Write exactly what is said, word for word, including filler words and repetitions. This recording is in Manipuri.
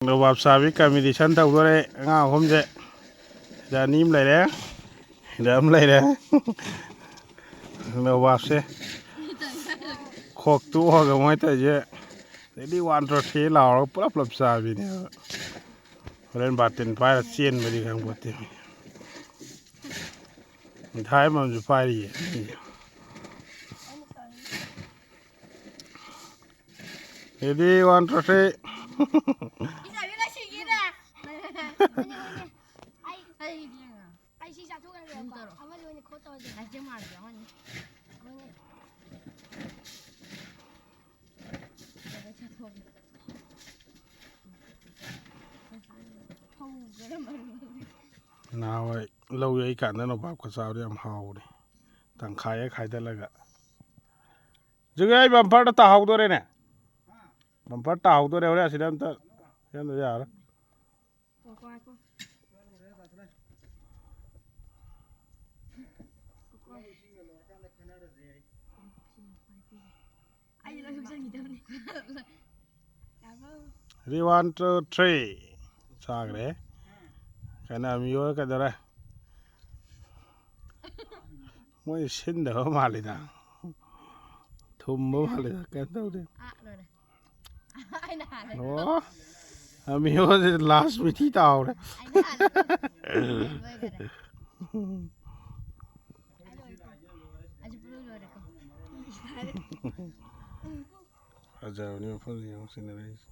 ꯅꯣꯕꯥꯞ ꯆꯥꯕꯤ competition ꯇꯧꯗꯣꯔꯦ ꯑꯉꯥꯡ ꯑꯍꯨꯝꯁꯦ꯫ ꯁꯤꯗ ꯑꯅꯤ ꯑꯃ ꯂꯩꯔꯦ, ꯁꯤꯗ ꯑꯃ ꯂꯩꯔꯦ꯫ ꯅꯣꯕꯥꯞꯁꯦ ꯈꯣꯛꯇꯣꯛꯑꯒ ꯃꯣꯏ ꯇꯧꯔꯤꯁꯦ꯫ ꯑꯗꯩꯗꯤ ꯋꯥꯟ ꯇꯨ ꯊ꯭ꯔꯤ ꯂꯥꯎꯔꯒ ꯄꯨꯂꯞ ꯄꯨꯂꯞ ꯆꯥꯕꯤꯅꯦꯕ꯫ ꯍꯣꯔꯦꯟ ꯕꯥꯔꯇꯤꯟ ꯄꯥꯏꯔ ꯆꯦꯟꯕꯗꯤ ꯈꯪꯄꯣꯠꯇꯦ꯫ ꯃꯤꯊꯥꯏ ꯑꯃꯃꯝꯁꯨ ꯄꯥꯏꯔꯤꯌꯦ꯫ ꯑꯗꯩꯗꯤ ꯋꯥꯟ ꯇꯨ ꯊ꯭ꯔꯤ꯫ ꯑꯩ, ꯑꯩ ꯁꯤ ꯆꯥꯊꯣꯛꯈ꯭ꯔꯒꯦꯀꯣ꯫ ꯑꯃꯗ ꯑꯣꯏꯅ ꯈꯣꯠ ꯇꯧꯔꯁꯦ꯫ ꯑꯃꯅꯤ꯫ ꯅꯍꯥꯟꯋꯥꯏ ꯂꯧ ꯌꯩꯀꯥꯟꯗ ꯅꯣꯕꯥꯞꯀ ꯆꯥꯕꯗꯣ ꯌꯥꯝ ꯍꯥꯎꯕꯅꯦ꯫ ꯇꯪꯈꯥꯏ ꯍꯦꯛ ꯈꯥꯏꯗꯠꯂꯒ꯫ ꯍꯧꯖꯤꯛ ꯑꯩ bumper ꯗ ꯇꯥꯍꯧꯗꯣꯔꯦꯅꯦ꯫ Bumper ꯇꯥꯍꯧꯗꯣꯔꯦ꯫ ꯍꯣꯔꯦꯟ ꯑꯁꯤꯗ ꯑꯝꯇ ꯁꯦꯝꯗ ꯌꯥꯔꯣꯏ꯫ ꯑꯩ ꯂꯣꯏ ꯍꯨꯞꯆꯟꯈꯤꯗꯕꯅꯦ꯫ Ready, one, two, three꯫ ꯆꯥꯈ꯭ꯔꯦ꯫ ꯀꯩꯅꯣ, ꯑꯃꯤꯌꯣ ꯀꯩꯗꯧꯔꯦ? ꯃꯣꯏ ꯁꯤꯟꯗꯕ ꯃꯥꯜꯂꯤꯗ꯫ ꯊꯨꯝꯕ ꯃꯥꯜꯂꯤꯗ꯫ ꯀꯩꯝ ꯇꯧꯗꯦ꯫ ꯑꯥ, ꯂꯣꯏꯔꯦ꯫ ꯑꯩꯅ ꯍꯥꯜꯂꯦ꯫ ꯑꯣ, ꯑꯃꯤꯌꯣꯁꯦ last ꯃꯤꯊꯤ ꯇꯥꯍꯧꯔꯦ꯫ ꯑꯩꯅ ꯍꯥꯜꯂꯦ꯫ ꯂꯣꯏꯈꯔꯦ꯫ ꯑꯩꯁꯨ ꯄꯨꯂꯣꯏ ꯂꯣꯏꯔꯦꯀꯣ꯫ ꯐꯖꯕꯅꯤ ꯃꯐꯝꯁꯦ ꯌꯦꯡꯉꯨ, scenery ꯁꯦ꯫